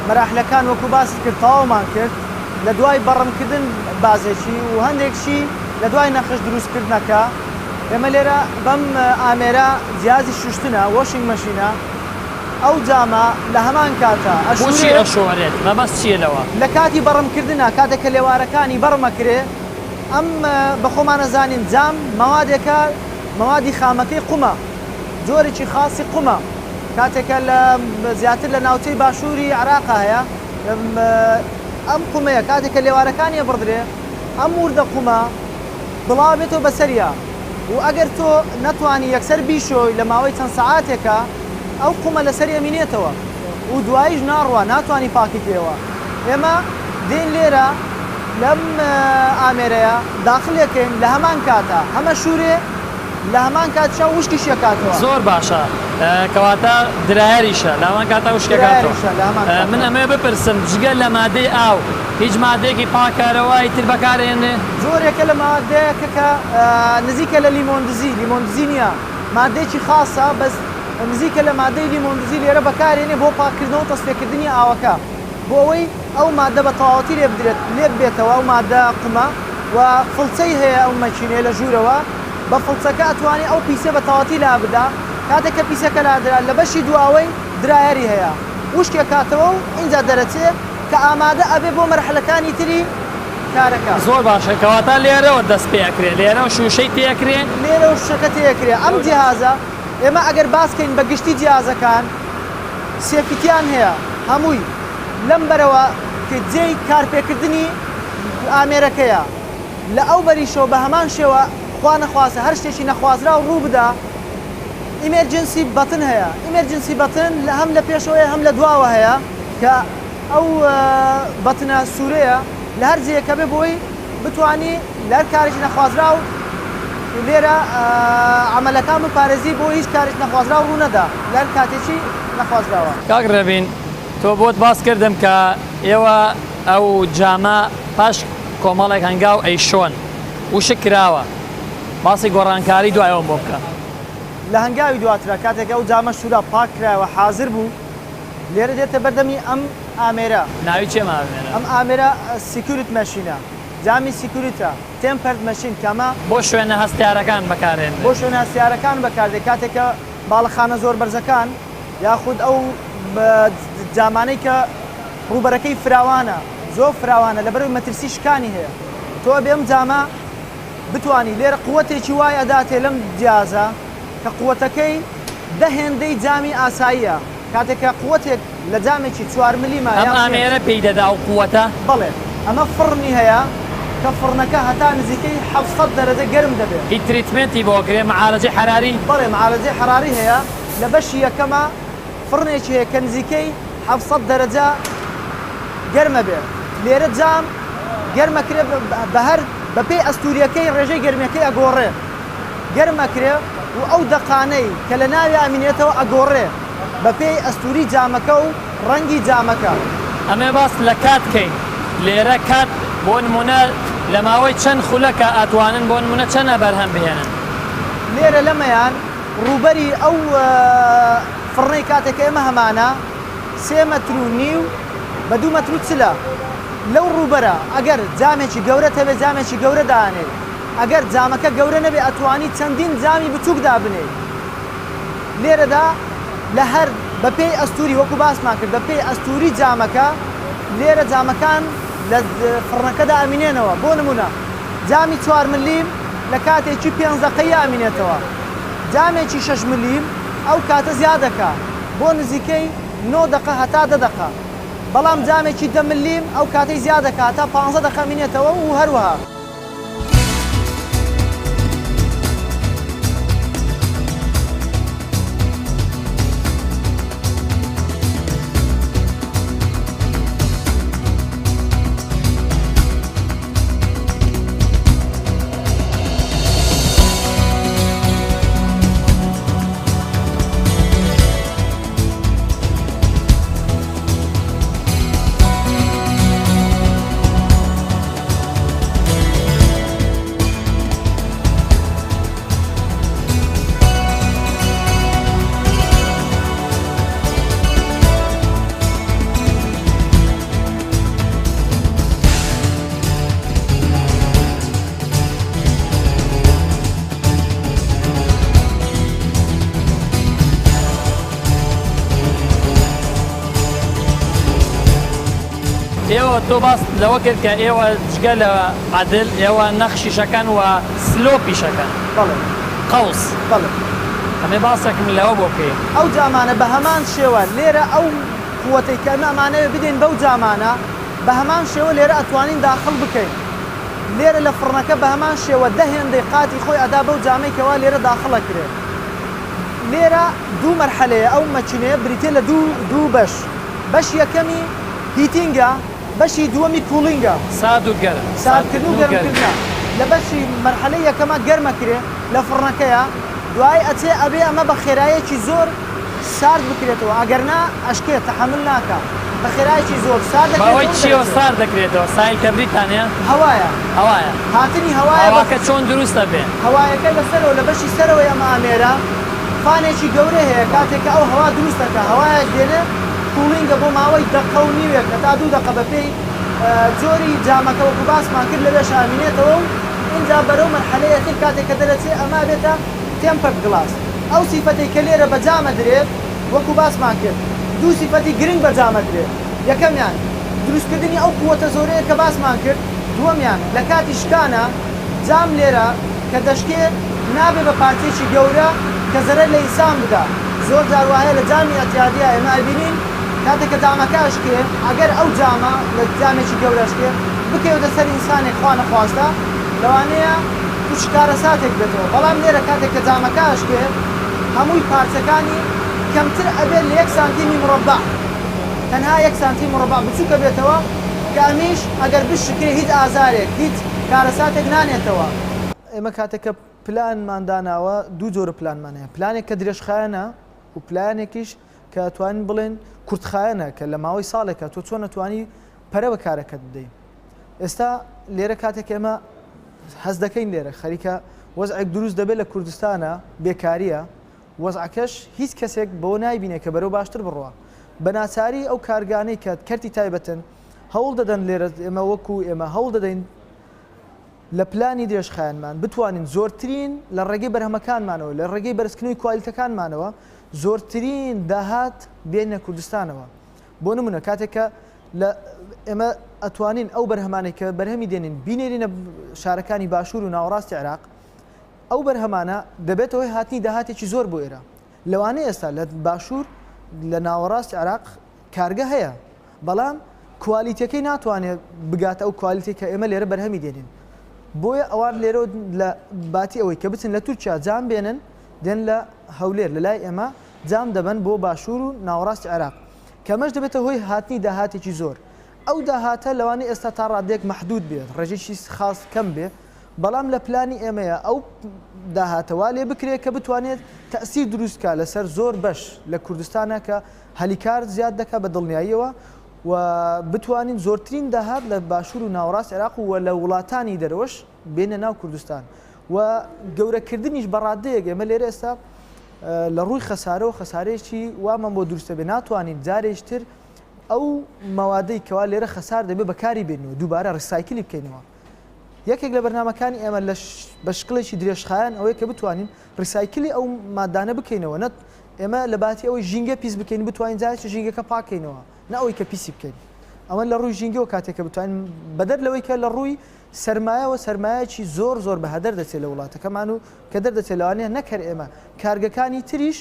مەراحلەکان وەکو باست کرد تەواومان کرد لە دوای بەڕمکردن بازێکی و هەندێکشی لە دوای نەخش دروست کردنەکە ئێمە لێرە بەم ئامێرە جیازی شوشتنە washing machine ە ئەو جامە لە هەمان کاتا بۆچی ئەشورێت. ئەشۆرێت؟ مەبەست چییە لەوە؟ لە کاتی بەڕمکردنا کاتێک کە لێوارەکانی بەڕم ئەکرێ ئەم بە خۆمان ئەزانین جام مەوادێکە مەوادی خامەکەی قومە جۆرێکی خاصی قومە کاتێک کە لە زیاتر لە ناوچەی باشووری عێراقا هەیە ئەم قومەیە کاتێک کە لێوارەکانی ئەبڕدرێ ئەم وردە قومە بڵاوەبێتەوە بەسەریا و ئەگەر تۆ نەتوانی یەکسەر بیشۆی لە ماوەی چەند سەعاتێکا ئەو قومە لەسەری ئەمینێتەوە و دواییش ناڕوا ناتوانی پاکی کەیەوە ئێمە دێین لێرە لەم ئامێرەیە داخلێکەین لە هەمان کاتا هەمە شورێ لە هەمان کاتیشا وشکیشی ئەکاتەوە. زۆر باشە کەواتە dryer یشە لە هەمان کاتا وشکی ئەکاتەوە. dryer یشە لە هەمان کاتا. من ئەمەوێ بپرسم جگە لە مادەی ئاو هیچ مادەیەکی پاککەرەوەی تر بەکارئێنرێ؟ جۆرێکە لە مادەیەکە کە نزیکە لە لیمۆندزی، لیمۆندزی نییە مادەیەکی خاسە بەس نزیکە لە مادەی لیمۆندزی لێرە بەکارێنێ بۆ پاککردنەوە و تەسفیەکردنی ئاوەکە بۆ ئەوەی ئەو مادە بە تەواوەتی لێ بدرێت لێ ببێتەوە ئەو مادە قومە و فڵچەی هەیە ئەو مەکینەیە لە ژوورەوە بە فڵچەکە ئەتوانێ ئەو پیسە بە تەواوەتی لابدا کاتێک کە پیسەکە لادرا لە بەشی دواوەی dryer ی هەیە وشکی ئەکاتەوە و ئینجا دەرەچێ کە ئامادە ئەبێ بۆ مەرحەلەکانی تری کارەکە. زۆر باشە کەواتە لێرەوە دەست پێ ئەکرێ لێرەوە شوشەی تێ ئەکرێ؟ لێرەوە شوشەکە تێ ئەکرێ ئەم جیهازە ئێمە ئەگەر باس کەین بە گشتی جیهازەکان safety یان هەیە هەمووی لەم بەرەوە کە جێی کارپێکردنی ئامێرەکەیە لە ئەو بەریشەوە بە هەمان شێوە خوا نەخواستە هەر شتێکی نەخوازراو ڕوو بدا emergency button هەیە emergency button لە هەم لە پێشەوەیە هەم لە دواوە هەیە کە ئەو button ە سوورەیە لە هەر جێیەکە بێ بۆی بتانی لە هەر کارێکی نەخوازراو لێرە عەمەلەکان بپارێزی بۆ هیچ کارێکی نەخوازراو ڕوو نەدا لە هەر کاتێکی نەخوازراوە. کاک ڕێبین تۆ بۆت باس کردم کە ئێوە ئەو جامە پاش کۆمەڵێک هەنگاو ئەیشۆن. وشک کراوە. باسی گۆڕانکاری دوای ئەوەم بۆ بکە. لە هەنگاوی دواترا کاتێک ئەو جامە شورا پاک کرایەوە حازر بوو لێرە دێتە بەردەمی ئەم ئامێرە. ناوی چیە ئەم ئامێرە؟ ئەم ئامێرە سیکورت مەشینە جامی سیکورتە tempered machine کە ئەمە. بۆ شوێنە هەستیارەکان بەکارێنرێت. بۆ شوێنە هەستیارەکان بەکاردێت کاتێک کە باڵەخانە زۆر بەرزەکان یاخود ئەو جامانەی کە ڕووبەرەکەی فراوانە زۆر فراوانە لەبەرئەوەی مەترسی شکانی هەیە تۆ ئەبێ ئەم جامە بتوانی لێرە قوتێکی وای ئەداتێ لەم جیازە کە قوتەکەی دە هێندەی جامی ئاساییە کاتێک کە قوتێک لە جامێکی چوار ملیمە ئەم ئامێرە پێی دەدا ئەو قوتە؟ بەڵێ ئەمە فڕنی هەیە کە فڕنەکە هەتا نزیکەی 700 دەرەجە گەرم دەبێ. هی treatment ی بۆ ئەکرێ معالەجەی حەراری؟ بەڵێ معالەجەی حەراری هەیە لە بەشی یەکەما فڕنێکی هەیە کە نزیکەی 700 دەرەجە گەرمە بێ لێرە جام گەرم ئەکرێ بە هەر بە پێی ئەستووریەکەی ڕێژەی گەرمیەکەی ئەگۆڕێ گەرم ئەکرێ و ئەو دەقانەی کە لە ناویا ئەمینێتەوە ئەگۆڕێ بە پێی ئەستووری جامەکە و ڕەنگی جامەکە. ئەمێ باس لە کات کەین لێرە کات بۆ نموونە لە ماوەی چەند خولەکا ئەتوانن بۆ نموونە چەنە بەرهەم بهێنن؟ لێرە لەمەیان ڕووبەری ئەو فڕنەی کاتێک کە ئێمە هەمانە سێ مەتر و نیو بە دوو مەتر و چلە لەو ڕووبەرە ئەگەر جامێکی گەورەت هەبێ جامێکی گەورە دانێی ئەگەر جامەکە گەورە نەبێ ئەتوانی چەندین جامی بچووک دابنێی لێرەدا لە هەر بە پێی ئەستووری وەکو باسمان کرد بە پێی ئەستووری جامەکە لێرە جامەکان لە فڕنەکەدا ئەمینێنەوە بۆ نموونە جامی چوار ملیم لە کاتێکی پێنج دەقەیی ئەمینێتەوە جامێکی شەش ملیم ئەو کاتە زیاد دەکا بۆ نزیکەی نۆ دەقە هەتا دە دەقە بەڵام جامێکی دە ملیم ئەو کاتەی زیاد دەکا هەتا پانزە دەقە ئەمینێتەوە و هەروەها. ئێوە تۆ باست لەوە کرد کە ئێوە جگە لە عەدل ئێوە نەخشیشەکەن و سلۆپیشەکەن. بەڵێ. قەوس. بەڵێ. ئەمێ باسێکم لەوە بۆ بکەی. ئەو جامانە بە هەمان شێوە لێرە ئەو قوەتەی کە ئێمە ئەمانەوێ بدەین بەو جامانە بە هەمان شێوە لێرە ئەتوانین داخڵ بکەین. لێرە لە فڕنەکە بە هەمان شێوە دە هێندەی قاتی خۆی ئەدا بەو جامەی کەوا لێرە داخڵ ئەکرێ. لێرە دوو مەرحەلەیە ئەو مەکینەیە بریتیە لە دوو دوو بەش بەشی یەکەمی heating ە بەشی دووەمی cooling ە. سارد و گەرم. ساردکردن و گەرمکردنە. لە بەشی مەرحەلەی یەکەما گەرم ئەکرێ لە فڕنەکەیا دوای ئەچێ ئەبێ ئەمە بە خێرایەکی زۆر سارد بکرێتەوە ئەگەر نا ئەشکێ تەحەمول ناکا بە خێرایەکی زۆر سارد بە هۆی دەکرێتەوە و چیەوە دەرەچێ. سارد دەکرێتەوە؟ سایل تەبریدتان هەیە؟ هەوایە. هەوایە. هاتنی هەوایە بە. هەواکە چۆن دروست ئەبێ؟ هەوایەکە لە سەرەوە لە بەشی سەرەوەی ئەم ئامێرە fan ێکی گەورە هەیە کاتێک کە ئەو هەوا دروست دەکا هەوایەک دێنێ cooling ە بۆ ماوەی دەقە و نیوێک هەتا دوو دەقە بە پێی جۆری جامەکە وەکو باسمان کرد لەوێشا ئەمینێتەوە و ئینجا بەرەو مەرحەلەی ئەخیر کاتێک کە دەرەچێ ئەمە ئەبێتە tempered glass ئەو سیفەتەی کە لێرە بە جام ئەدرێ وەکو باسمان کرد دوو سیفەتی گرنگ بە جام ئەدرێ یەکەمیان دروستکردنی ئەو قوەتە زۆرەیە کە باسمان کرد دووەمیان لە کاتی شکانا جام لێرە کە دەشکێ نابێ بە پارچەیەکی گەورە کە زەرەر لە ئینسان بدا زۆر جار واهەیە لە جامی ئیعتیادیا ئێمە ئەبینین کاتێک کە جامەکە ئەشکێ ئەگەر ئەو جامە لە جامێکی گەورە ئەشکێ بکەوێتە سەر ئینسانێک خوا نەخواستە لەوانەیە توشی کارەساتێک بێتەوە بەڵام لێرە کاتێک کە جامەکە ئەشکێ هەمووی پارچەکانی کەمتر ئەبێت لە یەک سانتیمی مڕەبع تەنها یەک سانتیم مڕەبع بچووک ئەبێتەوە کە ئەمیش ئەگەر بشکێ هیچ ئازارێک هیچ کارەساتێک نانێتەوە. ئێمە کاتێک کە پلانمان داناوە دوو جۆرە پلانمان هەیە پلانێک کە درێژخایەنە و پلانێکیش کە ئەتوانین بڵێن کورتخایەنە کە لە ماوەی ساڵێکە تۆ چۆن ئەتوانی پەرە بە کارەکەت بدەی. ئێستا لێرە کاتێک ئێمە هەست دەکەین لێرە خەریکە وەزعێک دروست دەبێت لە کوردستانە بێکاریە وەزعەکەش هیچ کەسێک بەوە نایبینێ کە بەرەو باشتر بڕوا. بە ناچاری ئەو کارگانەی کە کەرتی تایبەتن هەوڵ دەدەن لێرە ئێمە وەکو ئێمە هەوڵ دەدەین لە پلانی درێژخایەنمان بتوانین زۆرترین لە ڕێگەی بەرهەمەکانمانەوە لە ڕێگەی بەرزکردنەوەی کوالیتەکانمانەوە زۆرترین داهات بێنە کوردستانەوە. بۆ نمونە کاتێک کە لە ئێمە ئەتوانین ئەو بەرهەمانەی کە بەرهەمی دێنین بینێرینە شارەکانی باشوور و ناوەڕاستی عێراق ئەو بەرهەمانە دەبێتە هۆی هاتنی داهاتێکی زۆر بۆ ئێرە. لەوانەیە ئێستا لە باشوور لە ناوەڕاستی عێراق کارگە هەیە، بەڵام کوالیتیەکەی ناتوانێت بگاتە ئەو کوالیتی کە ئێمە لێرە بەرهەمی دێنین. بۆیە ئەوان لێرە لە باتی ئەوەی کە بچن لە تورکیا جام بێنن، دێن لە هەولێر لە لای ئێمە جام دەبەن بۆ باشوور و ناوەڕاستی عێراق، کە ئەمەش دەبێتە هۆی هاتنی داهاتێکی زۆر. ئەو داهاتە لەوانەیە ئێستا تا ڕادەیەک مەحدود بێت، ڕێژەیەکی خاص کەم بێ، بەڵام لە پلانی ئێمەیە ئەو داهاتە وا لێ بکرێت کە بتوانێت تەئسیر دروست کا لەسەر زۆر بەش لە کوردستانا کە هەلی کار زیاد دەکا بە دڵنیاییەوە و بتوانین زۆرترین داهات لە باشوور و ناوەڕاست عێراق و لە وڵاتانی دەرەوەش بێنە ناو کوردستان و گەورەکردنیش بە ڕادەیەک ئێمە لێرە ئێستا لە ڕووی خەسارەوە خەسارێکی وامان بۆ دروستە بێ ناتوانین جارێکتر ئەو مەوادەی کەوا لێرە خەسار دەبێ بەکاری بێنەوە دووبارە ڕیسایکلی بکەینەوە یەکێک لە بەرنامەکانی ئێمە لە بە شکڵێکی درێژخایەن ئەوەیە کە بتوانین ڕیسایکلی ئەو مادانە بکەینەوە نە ئێمە لە باتی ئەوەی ژینگە پیس بکەین بتوانین جارێکی ژینگەکە پاکەینەوە نە ئەوەی کە پیسی بکەین ئەمە لە ڕووی ژینگەوە کاتێک کە بتوانین بەدەر لەوەی کە لە ڕووی سەرمایەوە سەرمایەکی زۆر زۆر بە هەدەر دەچێت لە وڵاتەکەمان و کە دەردەچێت لەوانەیە نەک هەر ئێمە کارگەکانی تریش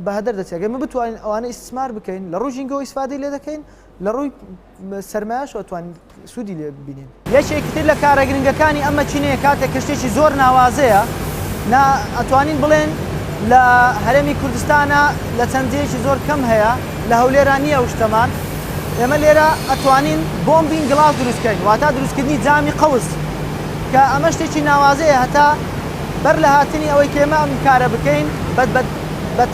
بە هەدەر دەچێت ئەگەر ئێمە بتوانین ئەوانە ئیستسمار بکەین لە ڕووی ژینگەوە ئیسفادەی لێ دەکەین لە ڕووی سەرمایەشەوە توانین سوودی لێ ببینین. یەکێکی تر لە کارە گرنگەکانی ئەم مەکینەیە کاتێک کە شتێکی زۆر ناوازەیە نا ئەتوانین بڵێن لە هەرێمی کوردستانا لە چەند جێیەکی زۆر کەم هەیە لە هەولێرا نییە ئەو شتەمان ئێمە لێرە ئەتوانین bombing glass دروست کەین واتا دروستکردنی جامی قەوس کە ئەمە شتێکی ناوازەیە هەتا بەر لە هاتنی ئەوەی کە ئێمە ئەم کارە بکەین بە بە بە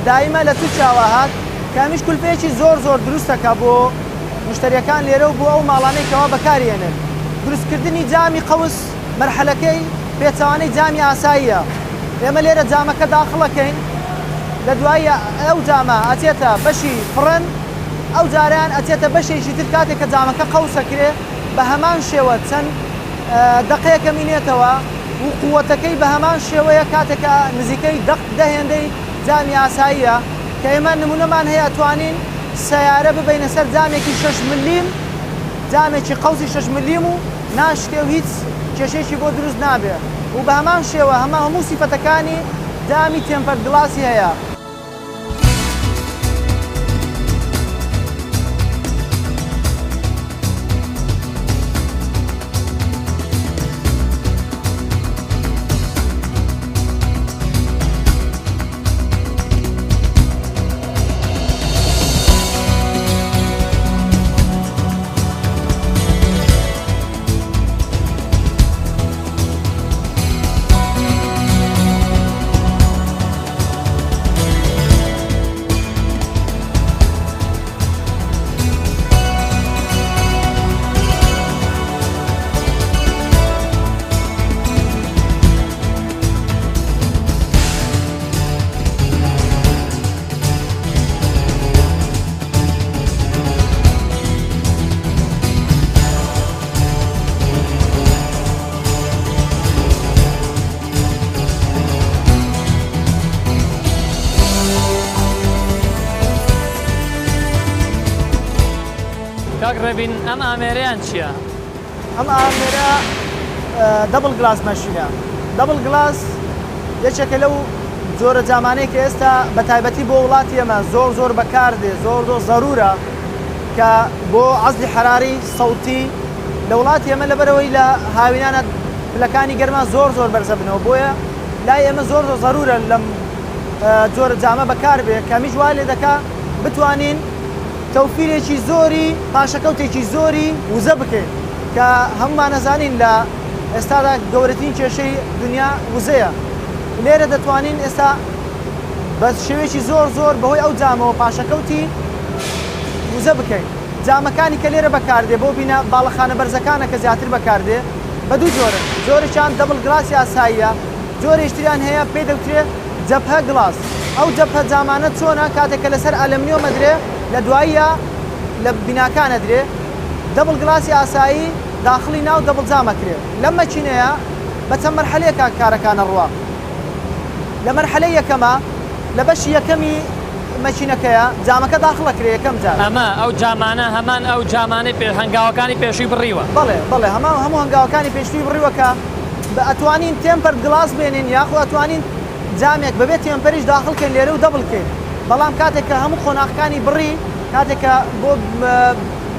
دایمە لە تورکیاوە هات کە ئەمیش کولفەیەکی زۆر زۆر دروستەکە بۆ مشتەریەکان لێرە و بۆ ئەو ماڵانەی کەوا بەکاری ئێنن. دروستکردنی جامی قەوس مەرحەلەکەی پێچەوانەی جامی ئاساییە. ئێمە لێرە جامەکە داخڵەکەین لە دوایی ئەو جامە ئەچێتە بەشی فڕن ئەو جارەیان ئەچێتە بەشێکی تر کاتێک کە جامەکە قەوسەکرێ بە هەمان شێوە چەند دەقەیەکە مینێتەوە و قوەتەکەی بە هەمان شێوەیە کاتێک کە نزیکەی دەق دە هێندەی جامی ئاساییە کە ئێمە نمونەمان هەیە ئەتوانین سەیارە ببەینە سەر جامێکی شەش ملیم جامێکی قەوسی شەش ملیم و ناشکێ و هیچ کێشەیەکی بۆ دروست نابێ و بە هەمان شێوە هەمە هەموو سیفەتەکانی جامی tempered glass ی هەیە. کاک ڕێبین ئەم ئامێرەیان چییە؟ ئەم ئامێرە double glass machine ە. Double glass یەکێکە لەو جۆرە جامانەی کە ئێستا بە تایبەتی بۆ وڵاتی ئێمە زۆر زۆر بەکار دێ زۆر زۆر زەرورە کە بۆ عەزلی حەراری سەوتی لە وڵاتی ئێمە لەبەرەوەی لە هاوینانە پلەکانی گەرما زۆر زۆر بەرزە بنەوە بۆیە لای ئێمە زۆر زۆر زەرورە لەم جۆرە جامە بەکار بێ کەمیش وا لێ دەکا بتوانین تەوفیرێکی زۆری پاشەکەوتێکی زۆری وزە بکەین کە هەموومان ئەزانین لە ئێستادا گەورەترین کێشەی دنیا وزەیە لێرە دەتوانین ئێستا بە شێوەیەکی زۆر زۆر بەهۆی ئەو جامەوە پاشەکەوتی وزە بکەین جامەکانی کە لێرە بەکاردێ بۆ بینا باڵەخانە بەرزەکانە کە زیاتر بەکاردێ. بە دوو جۆرن، جۆرێکیان double glass ی ئاساییە، جۆرێکی تریان هەیە پێی دەوترێ جەبهە glass. ئەو جەبهە جامانە چۆنە کاتێک کە لەسەر ئەلەمنیۆم ئەدرێ لە دواییە لە بیناکان ئەدرێ، double glass ی ئاسایی داخڵی ناو double جام ئەکرێ. لەم مەکینەیە بە چەند مەرحەلەیەکا کارەکان ئەڕوا. لە مەرحەلەی یەکەما لە بەشی یەکەمی مەکینەکەیە جامەکە داخڵ ئەکرێ یەکەم جار. ئەمە ئەو جامانە هەمان ئەو جامانەی پێ هەنگاوەکانی پێشووی بڕیوە. بەڵێ بەڵێ هەمان هەموو هەنگاوەکانی پێشتووی بڕیوە کە بە ئەتوانین tempered glass بێنین یاخۆ ئەتوانین جامێک بەبێ temper یش داخڵ کەین لێرە و double کەین بەڵام کاتێک کە هەموو قۆناغەکانی بڕی کاتێک کە بۆ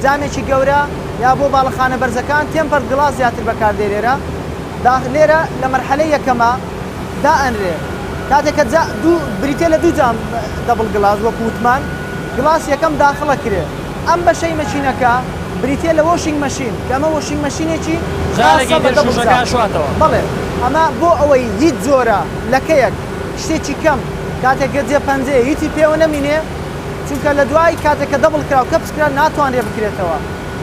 جامێکی گەورە یا بۆ باڵەخانە بەرزەکان tempered glass زیاتر بەکاردێ لێرە داخ لێرە لە مەرحەلەی یەکەما دائەنرێ کاتێک کە جا دوو بریتیە لە دوو جام double glass وەکو وتمان glass یەکەم داخڵ ئەکرێ ئەم بەشەی مەکینەکە بریتیە لە washing machine کە ئەمە washing machine ێکی جارێکی خاصە بە تر double شوشەکە جام ئەشواتەوە. بەڵێ ئەمە بۆ ئەوەی هیچ جۆرە لەکەیەک شتێکی کەم کاتێک کە جێ پەنجەیە هیچی پێوە نەمینێ چونکە لە دوای کاتێک کە double کرا و کەپس کرا ناتوانرێ بکرێتەوە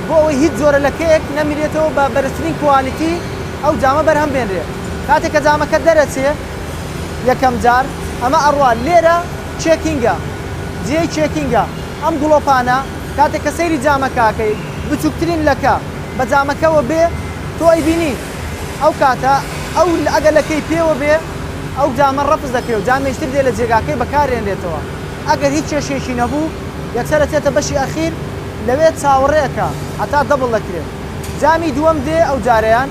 بۆ ئەوەی هیچ جۆرە لەکەیەک نەمیرێتەوە بە بەرزترین quality ئەو جامە بەرهەم بێنرێ کاتێک کە جامەکە دەرەچێ یەکەم جار ئەمە ئەڕوا لێرە checking ە جێی checking ە ئەم گڵۆپانە کاتێک کە سەیری جامەکە ئەکەی بچوکترین لەکە بە جامەکەوە بێ تۆ ئەیبینی ئەو کاتە ئەو ئەگەر لەکەی پێوە بێ ئەو جامە ڕەفز دەکرێ و جامێکی تر دێ لە جێگاکەی بەکارێنرێتەوە ئەگەر هیچ کێشەیەکی نەبوو یەکسەر ئەچێتە بەشی ئەخیر لەوێ چاوەڕێ ئەکا هەتا double دەکرێ جامی دووەم دێ ئەو جارەیان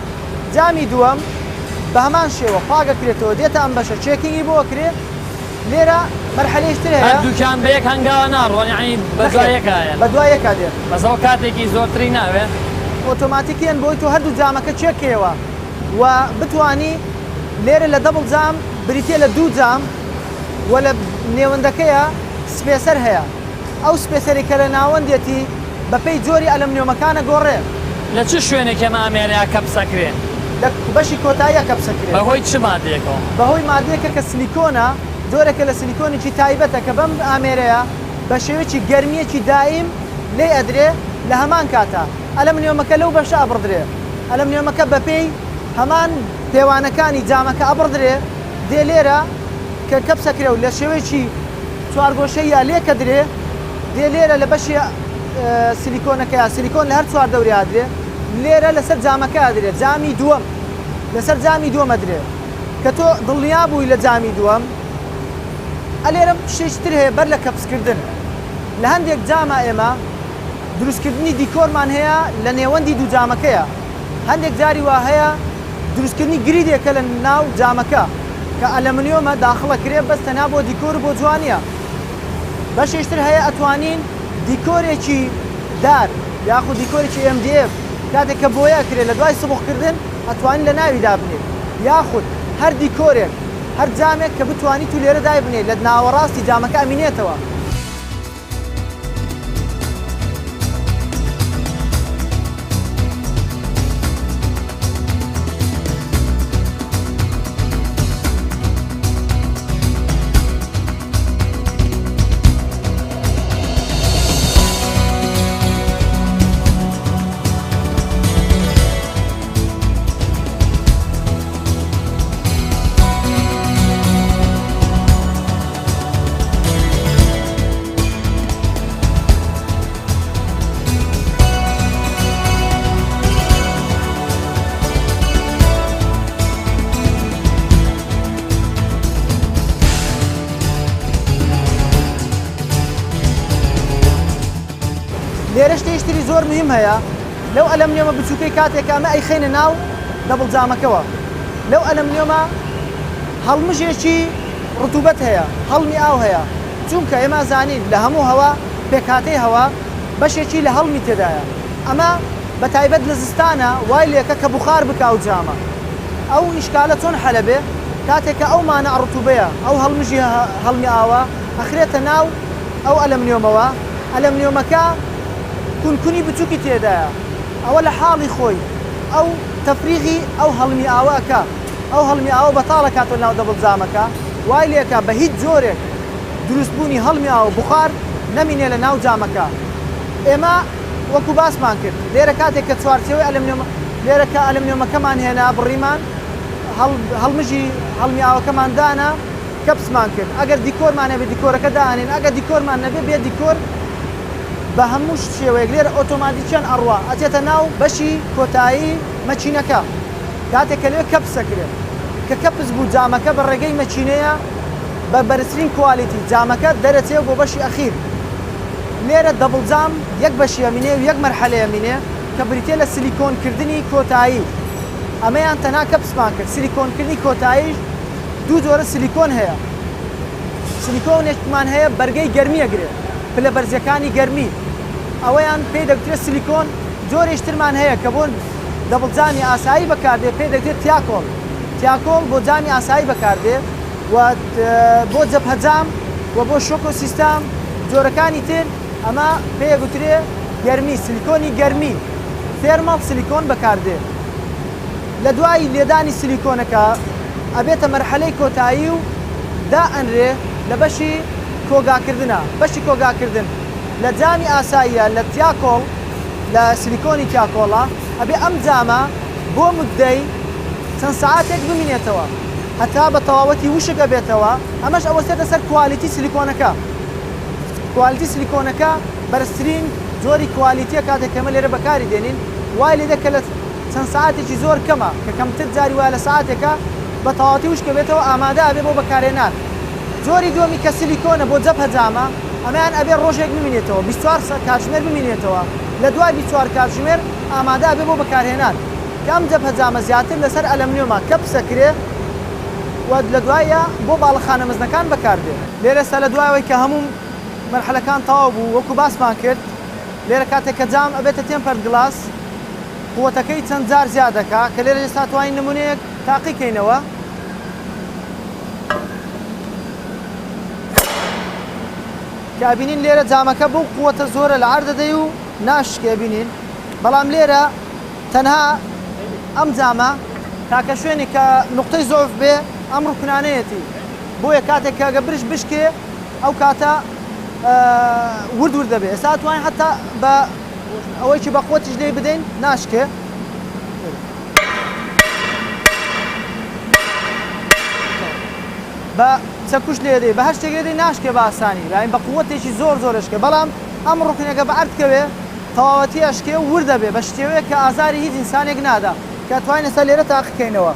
جامی دووەم بە هەمان شێوە پاک ئەکرێتەوە دێتە ئەم بەشە checking ی بۆ ئەکرێ لێرە مەرحەلەیش تر هەیە. هەردووکیان بە یەک هەنگاوە ناڕۆن یەعنی بە دوای نەخێر یەکایەن. بە دوای یەکا دێن. بەس ئەوە کاتێکی زۆرتری ناوێ. ئۆتۆماتیکیەن بۆی تۆ هەردوو جامەکە check کەیەوە و بتوانی لێرە لە double جام بریتیە لە دوو جام و لە نێوەندەکەیا spacer هەیە ئەو spacer ی کە لە ناوەندێتی بەپێی جۆری ئەلەمنیۆمەکان ئەگۆڕێ. لە چ شوێنێک ئەم ئامێرەیە کەپس ئەکرێ؟ لە بەشی کۆتاییا کەپس ئەکرێ. بە هۆی چ مادەیەکەوە؟ بە هۆی مادەیەکە کە سلیکۆنە، جۆرێکە لە سلیکۆنێکی تایبەتە کە بەم ئامێرەیە بە شێوەیەکی گەرمییەکی دایم لێی ئەدرێ، لە هەمان کاتا ئەلەمنیۆمەکە لەو بەشە ئەبڕدرێ. ئەلەمنیۆمەکە بەپێی هەمان پێوانەکانی جامەکە ئەبڕدرێ، دێ لێرە کە کەپس ئەکرێ و لە شێوەیەکی چوارگۆشەییا لێکەدرێ، دێ لێرە لە بەشی سلیکۆنەکەیا، سلیکۆن لە هەر چوار دەوریا ئەدرێ، لێرە لەسەر جامەکە ئەدرێ، جامی دووەم لەسەر جامی دووەم ئەدرێ، کە تۆ دڵنیا بووی لە جامی دووەم، ئە لێرە شتێکی تر هەیە بەر لە کەپسکردن لە هەندێک جاما ئێمە دروستکردنی دیکۆرمان هەیە لە نێوەندی دوو جامەکەیا، هەندێک جاری وا هەیە دروستکردنی grid ێکە لە ناو جامەکە کە ئەلەمنیۆمە داخڵەکرێ بەس تەنها بۆ دیکۆر و بۆ جوانیە. بەشێکی تر هەیە ئەتوانین دیکۆرێکی دار یاخود دیکۆرێکی MDF کاتێک کە بۆیە ئەکرێ لە دوای سبغ کردن ئەتوانین لە ناوی دابنێی یاخود هەر دیکۆرێک هەر جامێک کە بتوانی تو لێرە دایبنێی لە ناوەڕاستی جامەکە ئەمینێتەوە. لێرە شتێکی تری زۆر مهم هەیە لەو ئەلەمنیۆمە بچووکەی کاتێک کە ئەمە ئەیخەینە ناو double جامەکەوە لەو ئەلەمنیۆمە هەڵمژێکی ڕتوبەت هەیە هەڵمی ئاو هەیە چونکە ئێمە زانین لە هەموو هەوا پێکهاتەی هەوا بەشێکی لە هەڵمی تێدایە ئەمە بە تایبەت لە زستانە وای لێکە کە بوخار بکا ئەو جامە ئەو ئیشکالە چۆن حەلە بێ کاتێک کە ئەو مانع ڕتوبەیە ئەو هەڵمژی هەڵمی ئاوە ئەخرێتە ناو ئەو ئەلەمنیۆمەوە ئەلەمنیۆمەکە کونکونی بچوکی تێدایە ئەوە لە حاڵی خۆی ئەو تەفریغی ئەو هەڵمی ئاوە ئەکا ئەو هەڵمی ئاوە بەتاڵ ئەکاتەوە ناو double جامەکە وای لێکا بە هیچ جۆرێک دروست بوونی هەڵمی ئاو بوخار نەمینێ لە ناو جامەکە ئێمە وەکو باسمان کرد لێرە کاتێک کە چوارچێوەی ئەلەمنیۆم لێرە کە ئەلمنیۆمەکەمان هێنا بڕیمان هەڵمژی هەڵمی ئاوەکەمان دانا کەپسمان کرد. ئەگەر دیکۆرمان هەبێ دیکۆرەکە دائەنێین، ئەگەر دیکۆرمان نەبێ بێ دیکۆر بە هەموو شێوەیەک لێرە ئۆتۆماتیکیان ئەڕوا ئەچێتە ناو بەشی کۆتایی مەکینەکە. کاتێک کە لەوێ کەپس ئەکرێ کە کەپس بوو جامەکە بە ڕێگەی مەکینەیە بە بەرزترین quality جامەکە دەرەچێ بۆ بەشی ئەخیر. لێرە دەبڵ جام یەک بەشی ئەمینێ و یەک مەرحەلەی ئەمینێ کە بریتیە لە سلیکۆن کردنی کۆتایی. ئەمەیان تەنها کەپسمان کرد. سلیکۆن کردنی کۆتاییش دوو جۆرە سلیکۆن هەیە. سلیکۆنێکمان هەیە بەرگەی گەرمی ئەگرێ، پلە بەرزیەکانی گەرمی، ئەوەیان پێی دەگوترێ سلیکۆن. جۆرێکی ترمان هەیە کە بۆ دەبڵ جامی ئاسایی بەکاردێ پێی دەگوترێ تیاکۆڵ. تیاکۆڵ بۆ جامی ئاسایی بەکاردێ و بۆ جەبهە جام و بۆ شۆکۆ سیستەم جۆرەکانی تر ئەمە پێی ئەگوترێ گەرمی، سلیکۆنی گەرمی، thermal silicone بەکاردێ. لە دوای لێدانی سلیکۆنەکە ئەبێتە مەرحەلەی کۆتایی و دائەنرێ لە بەشی کۆگاکردنا. بەشی کۆگاکردن لە جامی ئاساییە لە تیاکۆڵ لە سلیکۆنی تیاکۆڵە ئەبێ ئەم جامە بۆ موددەی چەند سەعاتێک بمینێتەوە هەتا بە تەواوەتی وشک ئەبێتەوە، ئەمەش ئەوەستێتە سەر quality سلیکۆنەکە. quality سلیکۆنەکە بەرزترین جۆری quality یە کاتێک کە ئێمە لێرە بەکاری دێنین وای لێدێت کە لە چەند سەعاتێکی زۆر کەمە کە کەمتر جاری وایە لە سەعاتێکا بە تەواوەتی وشک ئەبێتەوە ئامادە ئەبێ بۆ بەکارهێنان. جۆری دووەمی کە سلیکۆنە بۆ جەبهە جامە ئەمەیان ئەبێ ڕۆژێک بمینێتەوە 24 کاتژمێر بمینێتەوە لە دوای 24 کاتژمێر ئامادە ئەبێ بۆ بەکارهێنان کە ئەم جەبهە جامە زیاتر لەسەر ئەلەمنیۆمە کەپسەکرێ و لە دواییا بۆ باڵەخانە مەزنەکان بەکاردێ. لێرە ئێستا لە دوای ئەوەی کە هەموو مەرحەلەکان تەواو بوو وەکو باسمان کرد لێرە کاتێک کە جام ئەبێتە tempered glass قوەتەکەی چەند جار زیاد دەکا کە لێرە ئێستا توانین نمونەیەک تاقی کەینەوە. کە ئەبینین لێرە جامەکە بەو قوەتە زۆرە لە عەرد دەدەی و ناشکێ ئەبینین بەڵام لێرە تەنها ئەم جامە تاکە شوێنێک کە نوقتەی زۆف بێ ئەم ڕوکنانەیەتی بۆیە کاتێک کە گە برش بشکێ ئەو کاتە ورد ورد دەبێ ئێستا توانین حتا بە ئەوەیکی بە قوتیش لێی بدەین ناشکێ. بە چەکوش لێدەی بە هەر شتێک لێدەی ناشکێ بە ئاسانی یانی بە قوتێکی زۆر زۆر ئەشکێ بەڵام ئەم ڕوکنەکە بە عەرد کەوێ تەواوەتی ئەشکێ و ورد دەبێ بە شتێوەیەک کە ئازاری هیچ ئینسانێک نادا کە توانین ئێستا لێرە تاقیکەینەوە.